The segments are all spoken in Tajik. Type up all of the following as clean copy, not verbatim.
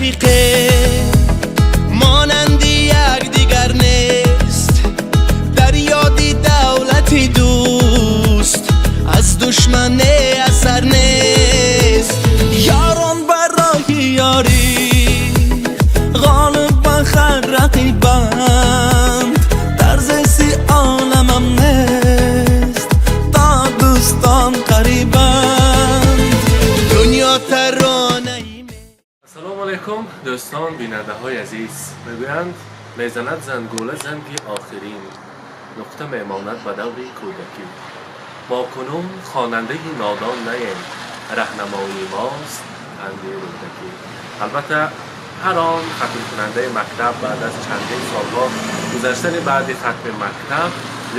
Рафиқе монанди якдигар нест. Дар ёди давлати дӯст аз душмане асар нест. Ёрон барои ёрӣ ғолиб ба хар рақибанд. Дар зисти оламам нест то дӯстон қарибанд. Дунё таронаи Ассалому алайкум, дӯстон, бинандаҳои азиз. Мегӯянд, мезанад зангула занги охирин, нуқта мемонад ба даври кӯдакӣ. Мо кунун хонандаи нодон наем, раҳнамои мост панди Рӯдакӣ. Албатта, ҳар он хатмкунандаи мактаб баъд аз чандин солҳо гузаштани баъди хатми мактаб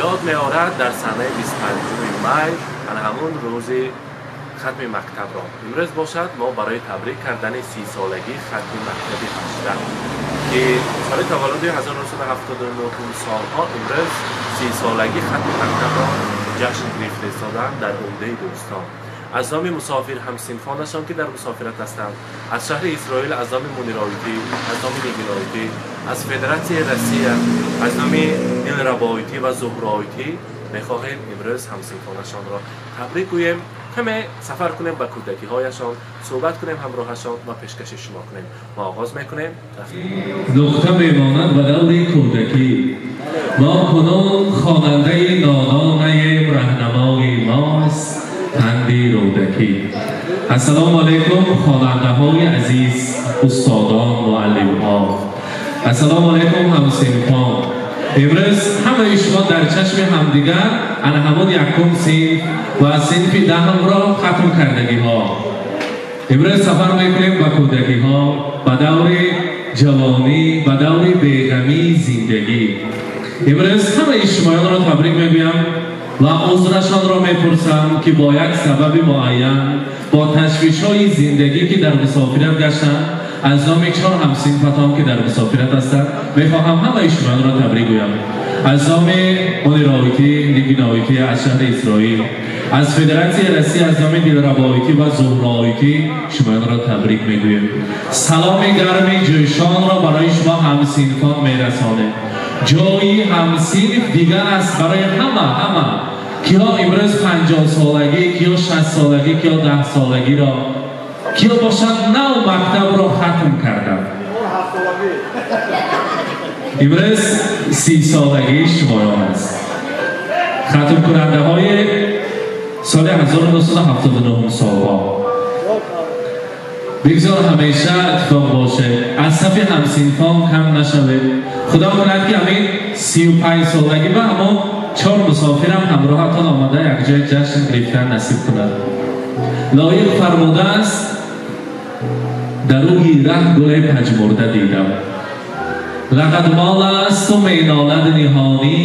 ёд меорад дар санаи 25 май ана ҳамун рӯзи хатми мактабро. Имрӯз бошад, мо барои табрик кардани 30-солагии хатми мактаби 18, ки соли таваллуди 1979 солҳо, имрӯз 30-солагии хатми мактабро ҷашн гирифта истоданд дар умдаи дӯстон. Аз номи мусофир ҳамсинфонашон, ки дар мусофират ҳастанд, аз шаҳри Исроил, аз номи Мунировитӣ, аз номи Нигиноитӣ, аз Федератсияи Россия, аз номи Дилрабоитӣ ва Зуҳроитӣ мехоҳем имрӯз ҳамсинфонашонро табрик гӯем, каме сафар кунем ба кӯдакиҳояшон, суҳбат кунем ҳамроҳашон ва пешкаши шумо кунем. Мо оғоз мекунем. Нуқта мемонад ба даври кӯдакӣ. Мо кунун хонандаи нодонаем, раҳнамои мост панди Рӯдакӣ. Ассалому алайкум, хонандаҳои азиз, устодон, муаллимҳо. Ассалому алайкум, ҳамсинфон. Имрӯз ҳамаи шумо дар чашми ҳамдигар ана ҳамон якум синф ва синфи даҳумро хатм кардагиҳо. Имрӯз сафар мекунем ба кӯдакиҳо, ба даври ҷавонӣ, ба даври беғамии зиндагӣ. Имрӯз ҳамаи шумоёнро табрик мегӯям ва узрашонро мепурсам, ки бо як сабаби муайян, бо ташвишҳои зиндагӣ, ки дар мусофират гаштанд. Аз номи чор ҳамсинфатон, ки дар мусофират ҳастанд, мехоҳам ҳамаи шумоёнро табрик гӯям. Аз номи Мунировитӣ, Нигиноитӣ аз шаҳри Исроил, аз Федератсияи Россия, аз номи Дилрабоитӣ ва Зуҳроитӣ шумоёнро табрик мегӯем. Саломи гарми ҷӯшонро барои шумо ҳамсинфон мерасонем. Ҷои ҳамсинф дигар аст барои ҳама. Ҳама киҳо имрӯз 50-солагӣ, киҳо 60-солагӣ, киҳо 10-солагиро, киҳо бошад, нав мактабро хатм карданд. Имрӯз 30-солагии шумоён аст, хатмкунандаҳои соли 1979 солҳо. Бигзор ҳамеша иттифоқ бошед, аз сафи ҳамсинфон кам нашавед. Худо кунад, ки ҳамин 35-солагӣ ба ҳамон чор мусофирам ҳамроҳатон омада, якҷоя ҷашн гирифтан насиб кунад. Лоиқ фармудааст: «Дар рӯи раҳ гуле пажмурда дидам, лагадмол асту менолад ниҳонӣ.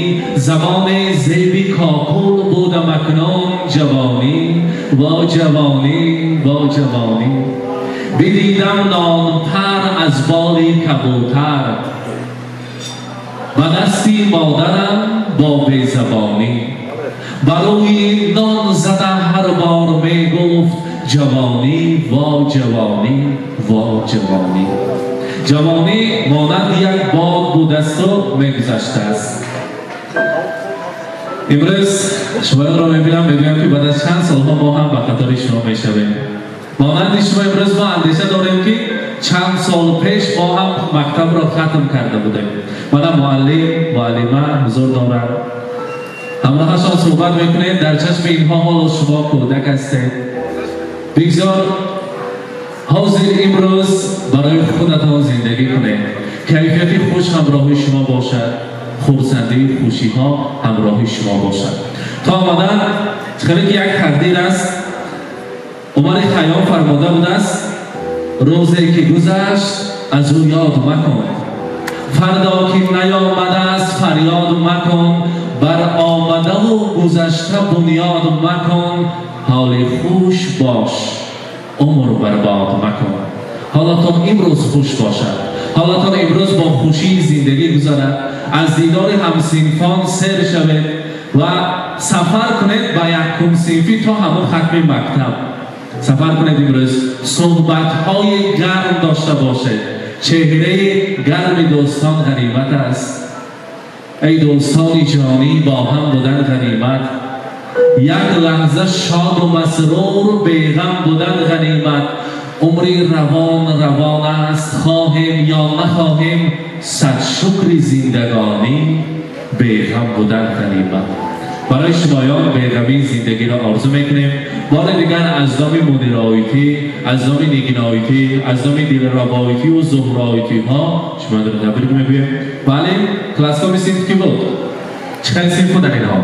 Замоне зеби кокул будам, акнун ҷавонӣ, во ҷавонӣ, во ҷавонӣ. Бидидам нонпар аз боли кабутар ба дасти модарам бо безабонӣ. Ба рӯи нон зада ҳар бор мегуфт: ҷавонӣ, во ҷавонӣ, во ҷавонӣ». Ҷавонӣ монанди як бод будасту мегузаштааст. Имрӯз шумоёнро мебинам, мегӯям, ки баъд аз чанд солҳо мо ҳам ба қатори шумо мешавем. Монанди шумо имрӯз мо андеша дорем, ки чанд сол пеш мо ҳам мактабро хатм карда будем. Мана муаллим, муаллима ҳузур доранд, ҳамроҳашон суҳбат мекунед. Дар чашми инҳо ҳоло шумо кӯдак ҳастед. Бигзор ҳозир имрӯз барои худатон зиндагӣ кунед, кайфияти хуш ҳамроҳи шумо бошад, хурсандии хушиҳо ҳамроҳи шумо бошад. То омадан хеле ки як тақдир аст. Умари Хайём фармода будааст: «Рӯзе ки гузашт, аз ӯ ёд макун, фардо ки наёмадааст, фарёд макун, бар омадаву гузашта бунёд макун, ҳоли хуш бош, умр барбод макун». Ҳолатон имрӯз хуш бошад, ҳолатон имрӯз бо хушии зиндагӣ гузарад, аз дидори ҳамсинфон сер шавед ва сафар кунед ба якум синфӣ то ҳамон хатми мактаб. Сафар кунед имрӯз, суҳбатҳои гарм дошта бошед. Чеҳраи гарми дӯстон ғанимат аст. Эй дӯстони ҷонӣ, бо ҳам будан ғанимат. Як лаҳза шоду масрур, беғам будан ғанимат. Умри равон равон аст, хоҳем ё нахоҳем, сад шукри зиндагонӣ, беғам будан ғанимат. Барои шумоён беғамии зиндагиро орзу мекунем. Бори дигар аз номи Мунир Ойтӣ, аз номи Нигин Ойтӣ, аз номи Дилрабо Ойтӣ ва Зуҳро Ойтиҳо шуморо табрик мегӯем. Бале, класскоми синф кӣ буд? Чӣ хел синф буданд инҳо?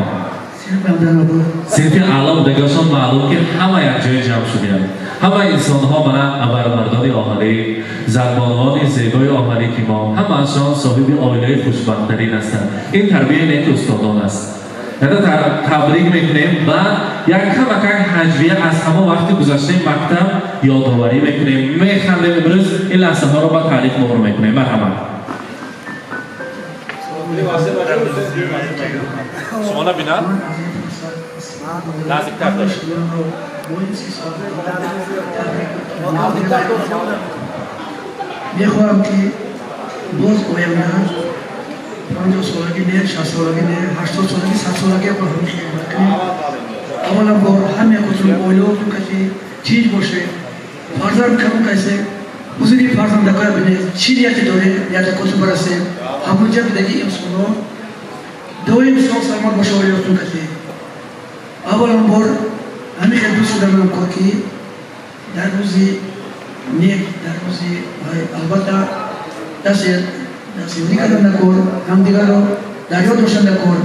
Синфи аъло будагиашон маълум, ки ҳама якҷоя ҷамъ шудиянд. Ҳама инсонҳо, мана абармардони оҳанӣ, занбонвони зебои оҳанӣ, ки мо ҳамаашон соҳиби оилаи хушбахттарин ҳастанд. Ин тарбияи неки устодон аст. Яъне табрик мекунем ва як камакак ҳаҷвия аз ҳамон вақти гузаштаи мактаб ёдоварӣ мекунем, механдем. Имрӯз ин лаҳзаҳоро ба таърих муҳр мекунем. Марҳамат. Шумо набинад, наздиктар дошт. Мехоҳам, ки боз оянда 50 солагӣ не, 60 солагӣ не, 80 солагӣ, 100 солагӣ бо ҳамин хидмат кунем. Аввалан бор ҳамаи худтон, оилаотон каси тинҷ бошед, фарзанд камон касе, ҳузури фарзандакоя бинед, чӣ нияте доред, ниятакотон барасед. Ҳамонҷа будаги инсонҳо доим соғ саломат боша оилаотон каси. Аввалан бор ҳамин хел дӯст дорам кор, ки дар рӯзи нек, дар рӯзи албатта дастёрӣ кардан кор, ҳамдигарро дар ёд доштан кор,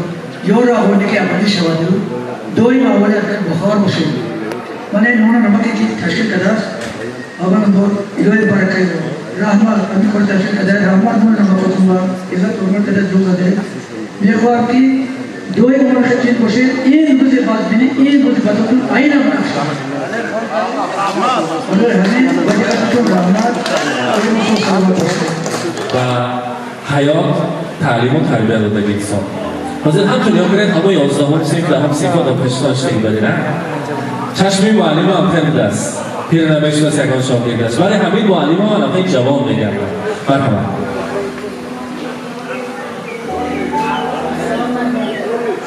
ёро аввале ки амалӣ шаваду доим аввали бохабар бошем. Мана ин нона намаке ки ташкил кардааст, аввалан бор илоҳи баракаиро раҳмат, ҳамин кор ташкил карда, раҳмат, нона намакотун ва иззат ҳурмат карда ҷо заде. Мехоҳам, ки доим онро хел бошед. Ин рӯзи бадбинӣ, ин рӯзи бадотун айнан баракшавад. Барои ҳамин ба диққататон раҳмат, саломат бошед. Ба ҳаёт таълиму тарбия додаги инсон. Ҳозир ҳамчун нигоҳ кунед, ҳамон 11-уми синф дар ҳам синфа пештоштаги бади на чашми муаллима ҳам хеле будааст, пир намешудааст ягон шогирдаш, вале ҳамин муаллима аллакай ҷавон мегардад. Марҳамат.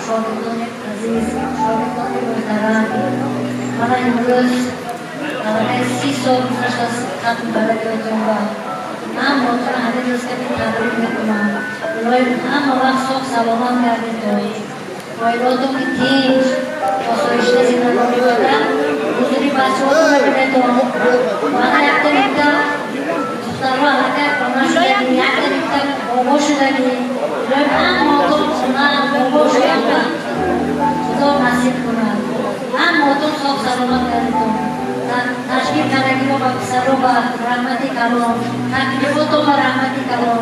Шогирдони азиз, шогирдони муҳтарам, мана имрӯз аллакай 30 сол гузашт аз хатм кардагиотон ва ҳамаотон ҳамин рӯз ками табрик мекунам. Илоҳи ҳама вақт соғ саломат гардед, оилаотон ки тинҷ осоишта зиндагонӣ кунад, ҳузури бачаҳотон мебинедон. Мана якта нукта духтарҳо аллакай хона шудагӣ, якта нукта бобо шудагӣ. Илоҳи ҳамаотон хона бобо шудан Худо насиб кунад. Ҳамаотон соғ саломат гардедон. Ташкил кардагиро ба писаро ба раҳмати калон, таклифотон ба раҳмати калон.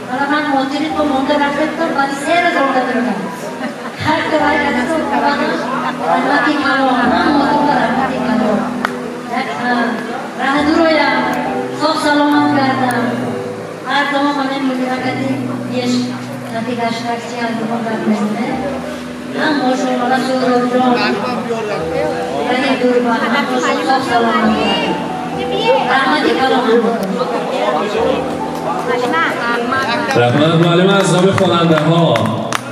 Мана ман мотирито монда рафтам, баъди 3 рӯз омада будам. Раҳмати калон, ҳамаотон ба раҳмати калон. Раҳдуроям соғ саломат гардам. Ҳар замон мана мудиракати еш натигаштакчи ҳардумон гап мезанем. Ҳамашон мана Суҳробҷон раҳи дурба, ҳамашон соғ саломат гардам. Раҳмати калон. Раҳмат, муаллима. Аз номи хонандаҳо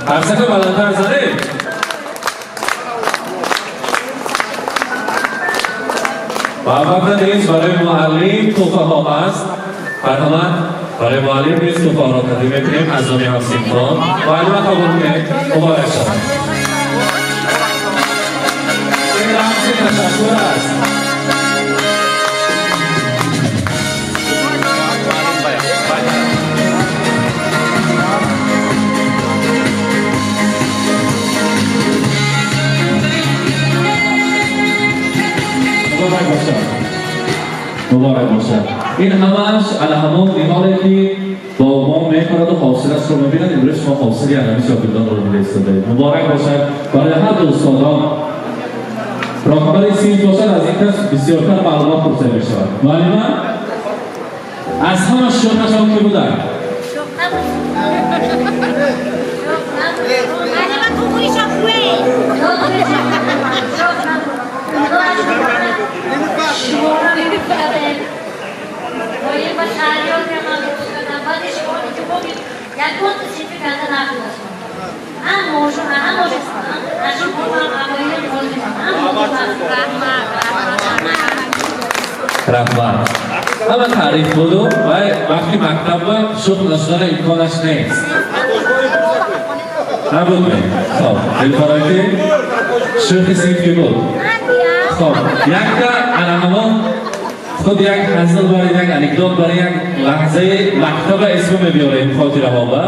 қарсака баландтар занед. Ва албатта низ барои муаллим туҳфаҳо ҳаст. Марҳамат, барои муаллим низ туҳфаҳоро тақдим мекунем аз номи ҳамсинфон. Муаллима, қабул кунед, муборак шавад. Ин рамзи ташаккур аст. Муборак бошад, муборак бошад. Ин ҳамааш ала ҳамон ниҳоле ки боғбон мекунад ва ҳосилашро мебинад. Имрӯз шумо ҳосили анами шогирдонро дида истодаед. Муборак бошад барои ҳар ду устодон. Роҳбари синф бошад, аз ин кас бисёртар маълумот пурсида мешавад. Муаллима, аз ҳама шӯхашон ки буданд? Шӯх набуд. Шӯх набуд. Шуморо мекардем. Бояд ба шаҳриёр ман гӯш кардам. Баъди шумо итифоқи ягон синфи карда набудастам. Ҳам мошун, ҳам аз шумо ҳам авоилам розимам. Ҳам Раҳмат. Ҳама таъриф буду ва вақти мактаб шух нашудани имконаш нест. Набуд ме? Хоб, дилфароки шӯхи синфӣ буд. Хоб, якта ана ҳамон худ як ҳазл барои як анекдот барои як лаҳзаи мактаба исмо мебиёрем хотираҳо ба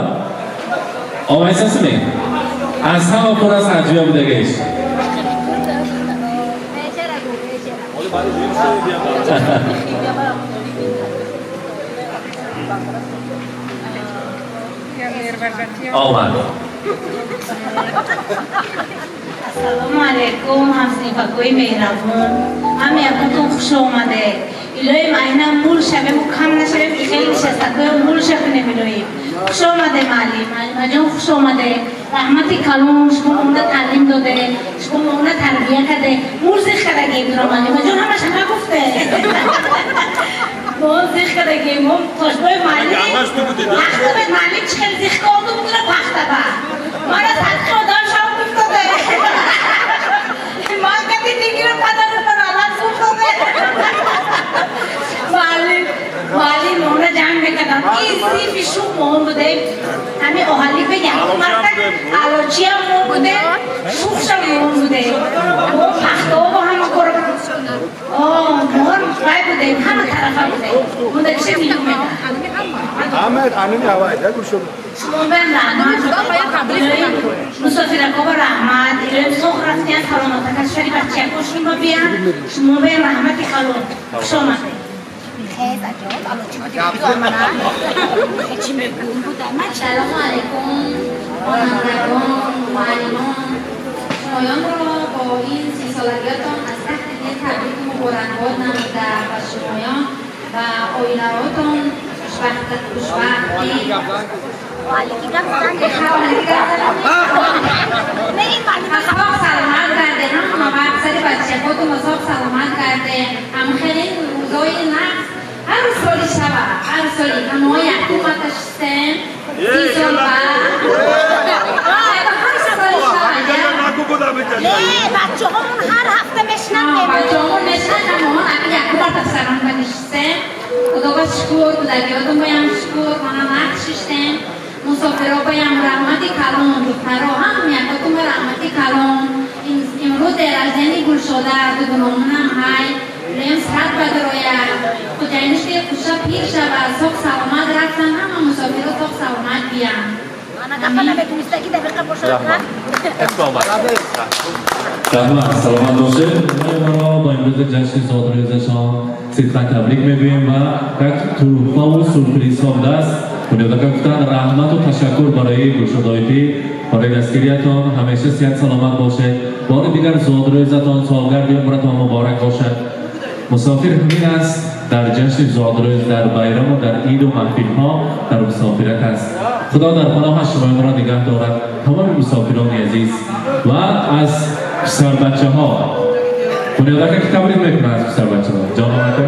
омайсасме аз ҳама пур аз ҳаҷвия будагиш. Омад. Ассалому алайкум, ҳамсинфакои меҳрабон. Ҳам якутон хуш омадед. Илоҳим айна мул шавему кам нашавем, ки хеле нишастакоя мул шакунем илоҳим. Хуш омаде муаллим, муаллимаҷон хуш омаде. Раҳмати калон, шумо момона таълим доде, шумо момона тарбия карде. Мул зих кардагем туро муаллимаҷон, ҳамаша нагуфте. Мо зих кардагем, мо тошбои муаллим. Пахта бед муаллим чӣ хел зих карду туро пахта ба. Мара садқи одам шав гуфтоде. Ман кати дигиро падару паралак гуфтоде. Муаллим, муаллим мона ҷанг мекардам. Ин синфи шух моҳон будем. Ҳамин оҳалифа якум марта алочиам мо будем, шухшам моҳон будем. Мо пахтаҳо бо ҳама кор мо вай будем, ҳама тарафа будем. Мудакиша милюм мекард. Шумо бен раҳмат, мусофиракова раҳмат, илоҳим соғ рафтиян, саломатака шари бачаякошон ба биян. Шумо бен раҳмати калон. Хуш омадед. Ассалому алайкум, хонандагон, муаллимон. Шумоёнро бо ин сисолагиятон аз тахти дил табрику муборакбод намуда ба шумоён ва оилаҳотон хушбахтӣ. Соғ саломат карде, ҳама вақт сари бачаҳотон соғ саломат карде. Ҳамхелин рӯзои нақс ҳар соли шава, ҳар соли ҳамаҳо якум марта шистем, 30 сол ба ҳар соли шава. Бачаҳомон ҳар ҳафта мешинанд. Бачаҳомон мешинанд, ҳамаҳо якум марта сарон ба нишистем. Худо ба шукр, кӯдакиётон баям шукр, мана нақш шиштем. Мусофиро баям раҳмати калон, духтаро ҳам якотон ба раҳмати калон. Имрӯз дерождени Гулшода, дугуномунам ҳай. Лем сад бадрояд. Хуҷайниш ки хуша пир шавад, соғ саломат рафтан, ҳама мусофиро соғ саломат биян. Раҳмат, саломат бошед. Моро бо имрӯзи ҷашни зодрӯзашон сидқан табрик мегӯем ва як тӯҳфаву сюрпризҳо будааст. Бунёдака гуфтанд раҳмату ташаккур барои Гулшодоитӣ, барои дастгириятон. Ҳамеша сиҳат саломат бошед. Бори дигар зодрӯзатон, солгарди умратон муборак бошад. Мусофир ҳамин аст, дар ҷашни зодрӯз, дар байраму дар иду маҳфилҳо дар мусофират аст. Худо дар паноҳаш шумоёнро нигаҳ дорад, тамоми мусофирони азиз ва аз писарбачаҳо. Бунёдака ки табрик мекунад аз писарбачаҳо? Ҷоном ака?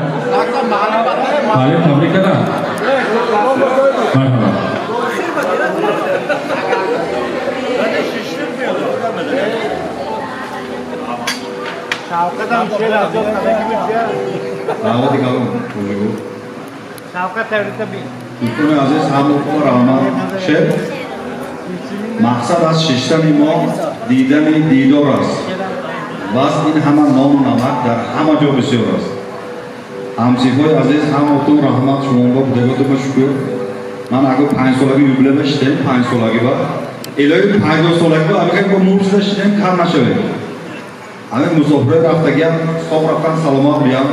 Муаллим табрик кардам. Марҳамат. Раҳмати калон, дӯстони азиз, ҳаматон раҳмат. Шер, мақсад аз шиштани мо дидани дидор аст. Ваз ин ҳама нону намак дар ҳама ҷо бисёр аст. Ҳамсифҳои азиз, ҳаматон раҳмат, шуморо будаготон шукр. Ман агар 5 солаги юбиле шидем, 5 солаги ба илоҳи 50 солаги ба агар бо мурза шидем кам нашавем. Ҳамин мусофирои рафтагиам соғ рафтан саломат биям.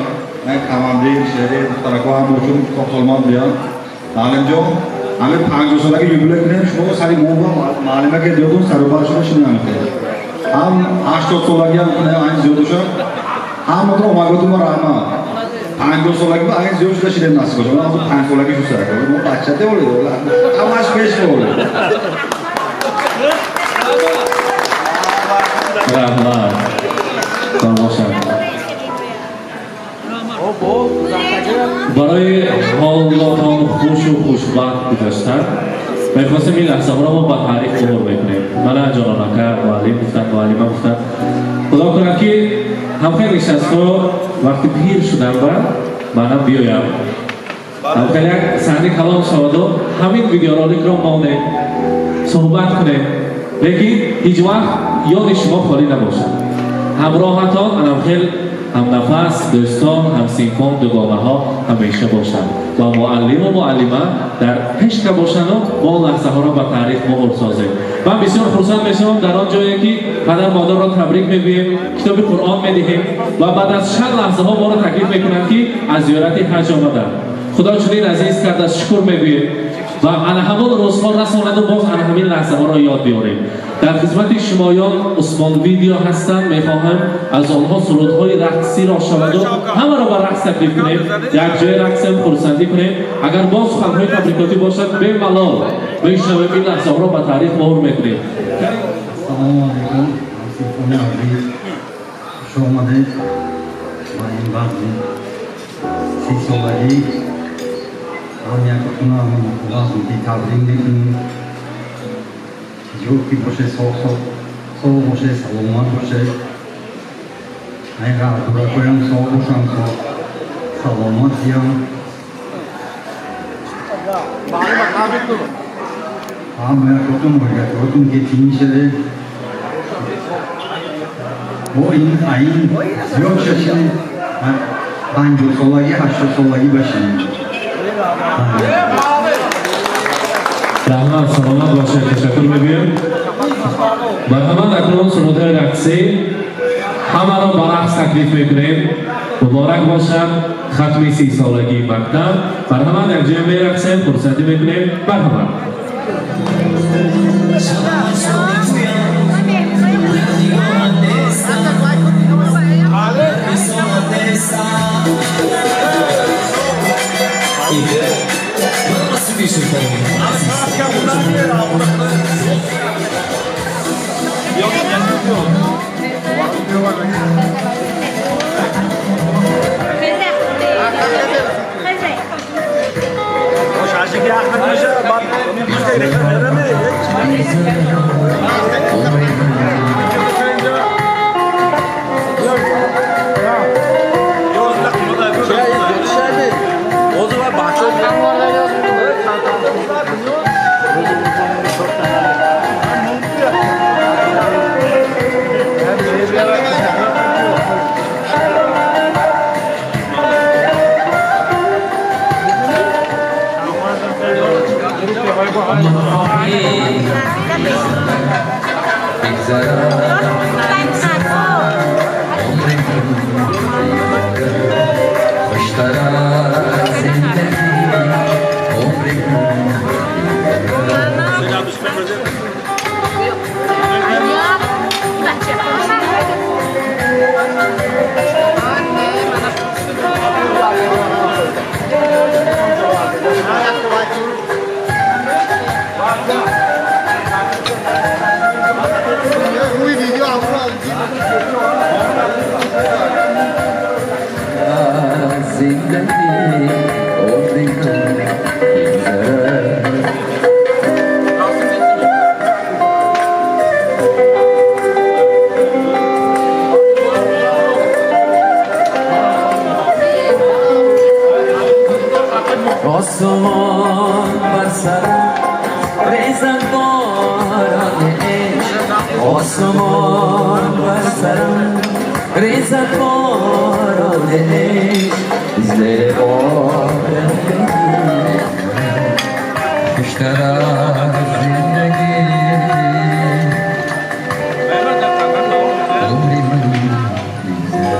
Ман командир, шери, духтарако ҳамашон соғ саломат биям. Муаллимҷон, ҳамин 50 солаги юбиле кунем, шумо сари мо ба муаллима ки зиёдун сарубар шумо шинам. Ҳам 80 солагиам кунем, айн зиёд шуд. Ҳаматон омаготон раҳмат. 50 солаги ба айн зиёд шуда шидем насиб бошад. Ман ҳозир 5 солаги шу сар кардам. Мо бача деволед, ҳамаш пеш волед. Раҳмат. Бошад. Барои ҳолотон хушу хушбахт гузаштан мехостем, ин лаҳзаҳоро мо ба таърих муҳр мекунем. Мана ҷононака муаллим гуфтанд, муаллима гуфтанд, худо кунад, ки ҳамхел нишастҳо вақти пир шудан ба манам биёям, ҳамхел як саҳни калон шаваду ҳамин видеороликро монем, суҳбат кунем, лекин ҳеҷ вақт ёди шумо холӣ набошад. Ҳамроҳатон анамхел ҳамнафас, дӯстон, ҳамсинфон, дугонаҳо ҳамеша бошанд ва муаллиму муаллима дар ҳешка бошанду мо лаҳзаҳоро ба таърих муҳр созем. Ман бисёр хурсанд мешавам, дар он ҷое ки падар модарро табрик мегӯем, китоби Қуръон медиҳем ва баъд аз чанд лаҳзаҳо моро таклиф мекунанд, ки аз зиёрати ҳаҷ омаданд. Худо чунин азиз кардааст, шукр мегӯем ва ана ҳамон рӯзҳо расонаду боз ана ҳамин лаҳзаҳоро ёд биёрем. Дар хизмати шумоён Усмон Видео ҳастанд. Мехоҳам аз онҳо сурудҳои рақсиро шаваду ҳамаро ба рақс таклиф кунем, якҷоя рақсем, хурсандӣ кунем. Агар боз суханҳои табрикотӣ бошад, бемалол мешунавем, ин лаҳзаҳоро ба таърих муҳр мекунем. Ассалому алайкум, ҳамсинфони азиз, хуш омадед ба ин базми 30-солагӣ. Ҳам якотуна базми табрик мекунем. Ҷо ки боше, соғ боше, саломат боше. Ай раҳдуракоям соғ бошам, соғ саломат зиям. Ҳам якотун оилатотун ки тинҷ шавед. Бо ин аин зиёд шашинед, 50-солагӣ, 80-солагӣ башинед. Раҳмат, саломат бошед, ташаккур мегӯем. Марҳамат, акнун сурудҳои рақсӣ, ҳамаро ба рақс таклиф мекунем. Муборак бошад хатми 30-солагии мактаб. Марҳамат, якҷоя мерақсем, хурсандӣ мекунем. Марҳамат. آسمان بر سرم ریزد باران عشق، آسمان بر سرم ریزد باران عشق، زیر باران خوشتر از زندگی عمری من می‌گذرد.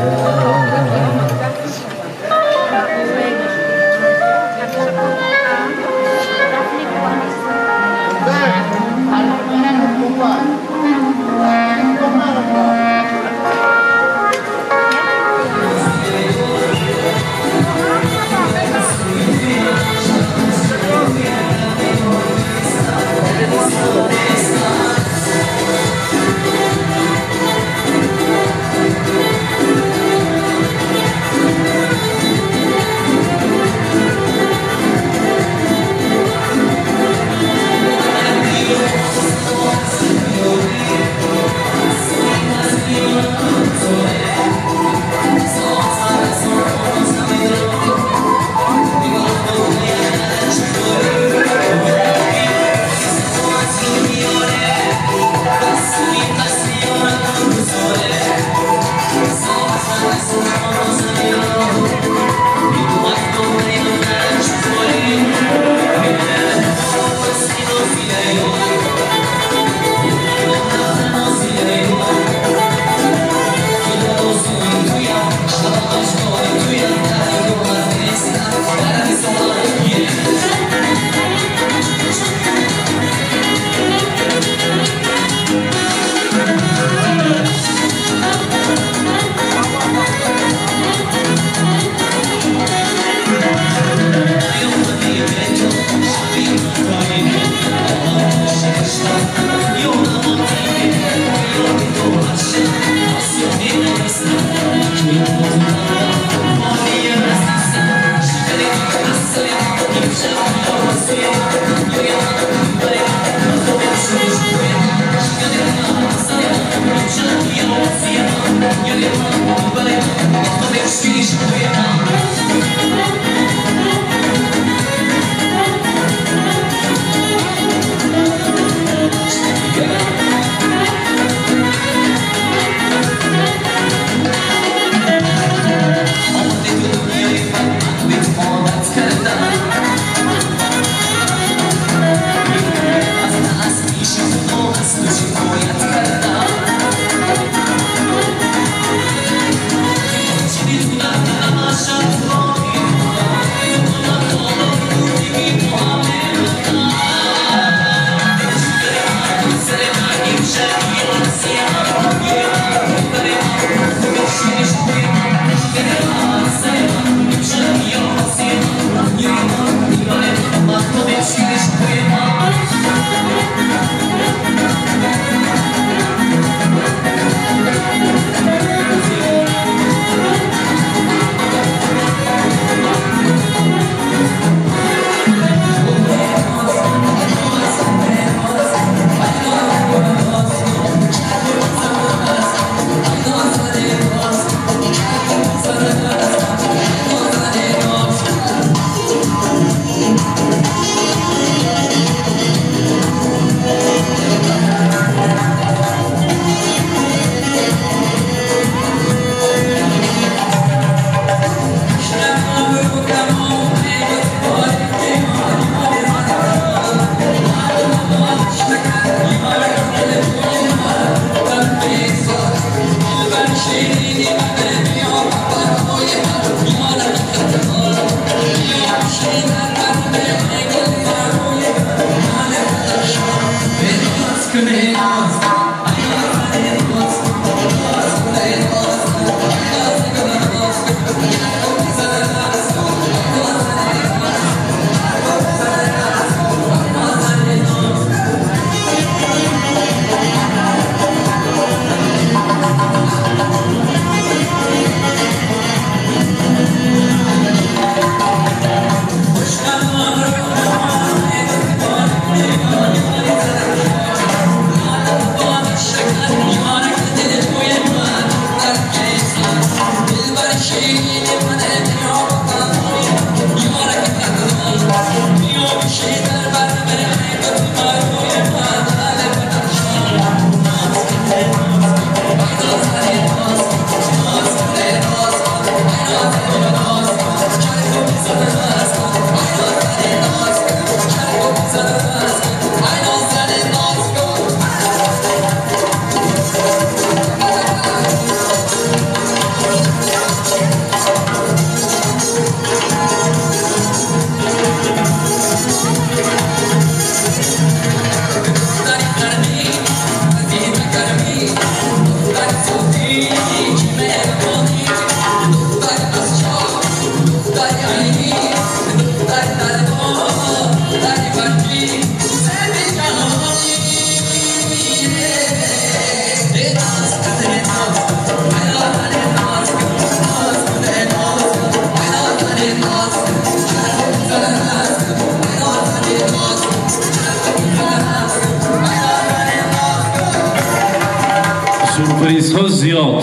Сюрпризҳо зиёд.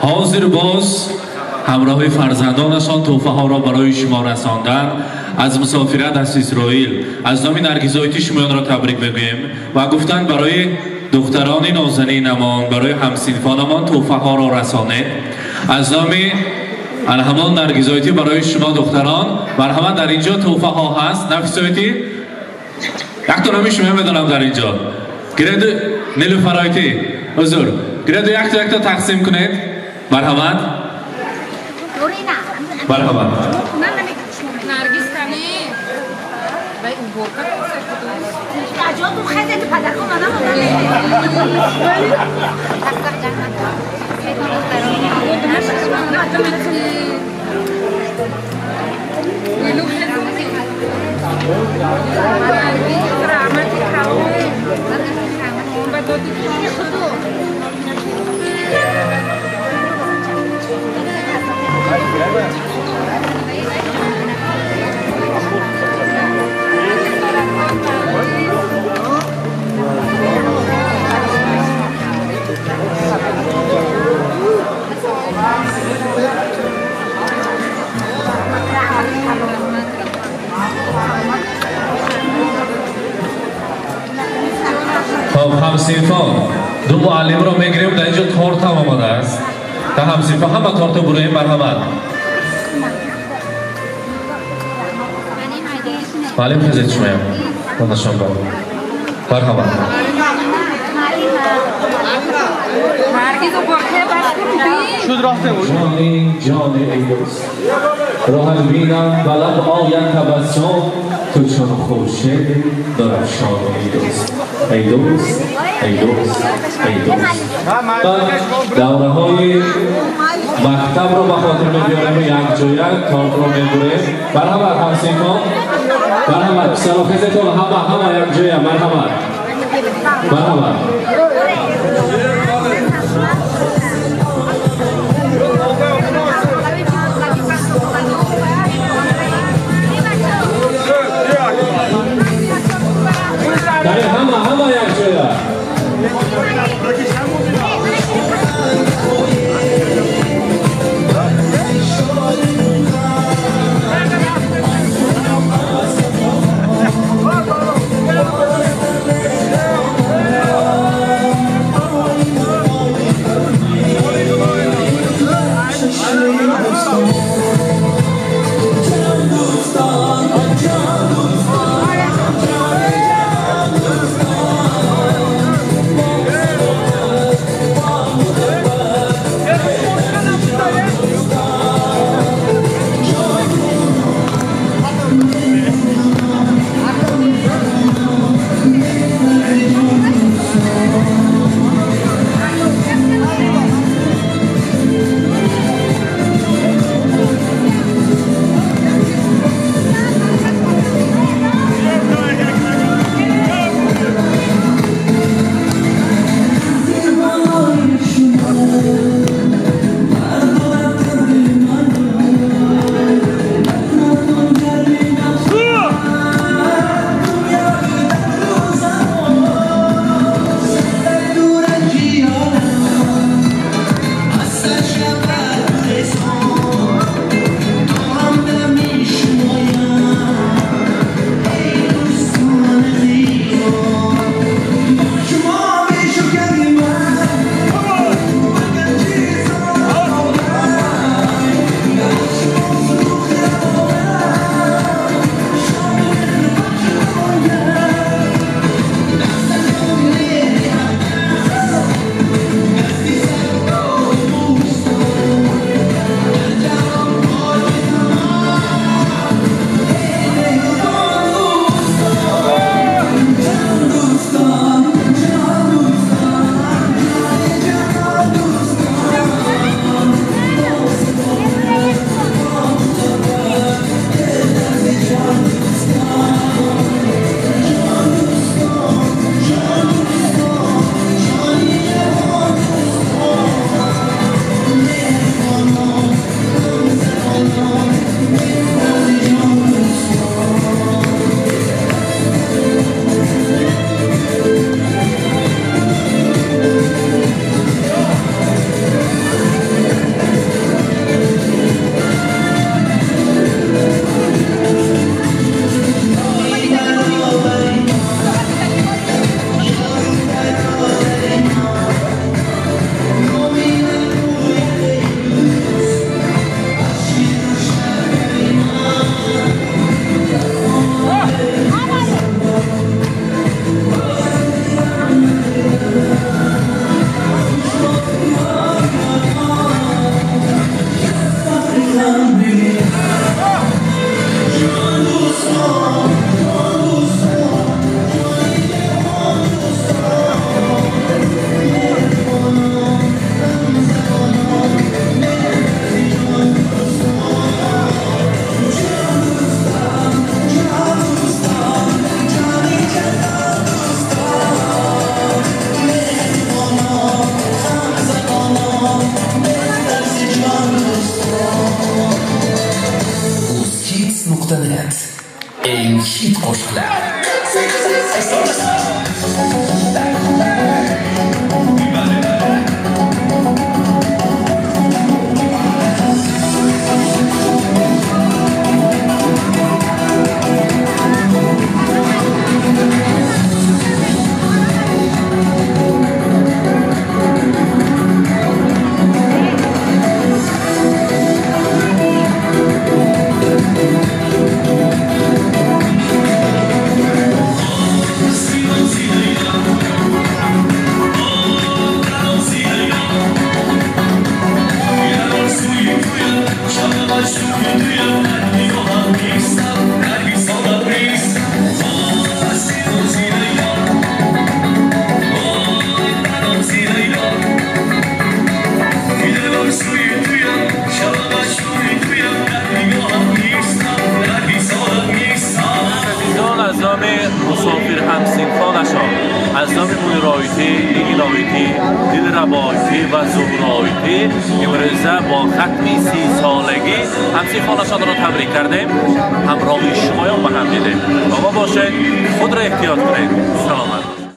Ҳозир боз ҳамроҳи фарзандонашон тӯҳфаҳоро барои шумо расондан аз мусофират аз Исроил. Аз номи Наргизоити шумоёнро табрик мегӯем ва гуфтанд, барои духтарони нозанинамон, барои ҳамсинфонамон тӯҳфаҳоро расонед. Аз номи ҳамон Наргизоити барои шумо, духтарон, марҳамат, дар инҷо тӯҳфаҳо ҳаст. Нафисоити, якто номи шумо медонам, дар инҷо гиреду Нилуфароити, ҳузур, гиреду якто якто тақсим кунед. Марҳамат, марҳамат. Наргиз, кани вай уборка. Аҷоту хезети падарку манам. Раҳмати калон ба доди. Хоб, ҳамсинфон, ду муаллимро мегирем. Дар инҷо тортам омадааст. Та ҳамсинфон ҳама торта буроем. Марҳамат, муаллим, хезед, шумоям донашон ба. Марҳамат. Наргиз, уборка бас кун. Ҷони ҷони, эй дӯст, роҳат бинам, ба лаб ояд табассум, ту чун хуршед дурахшон, эй дӯст, эй дӯст, эй дӯст, эй дӯст. Давраҳои мактабро ба хотир мебиёрем, якҷоя тортро мебурем. Марҳамат, ҳамсинфон, марҳамат, писаро, хезетон, ҳама, ҳама якҷоя. Марҳамат, марҳамат. Ҳама, ҳама якҷоя. Азизон, аз номи мусофир ҳамсинфонашон, аз номи Мунир IT, Нигин IT, Дилраба IT ва Зуҳро IT имрӯза бо хатми 30-солагӣ ҳамсинфонашонро табрик кардем, ҳамроҳи шумоён ба ҳам дидем. Бо мо бошед, худро эҳтиёт кунед, саломат.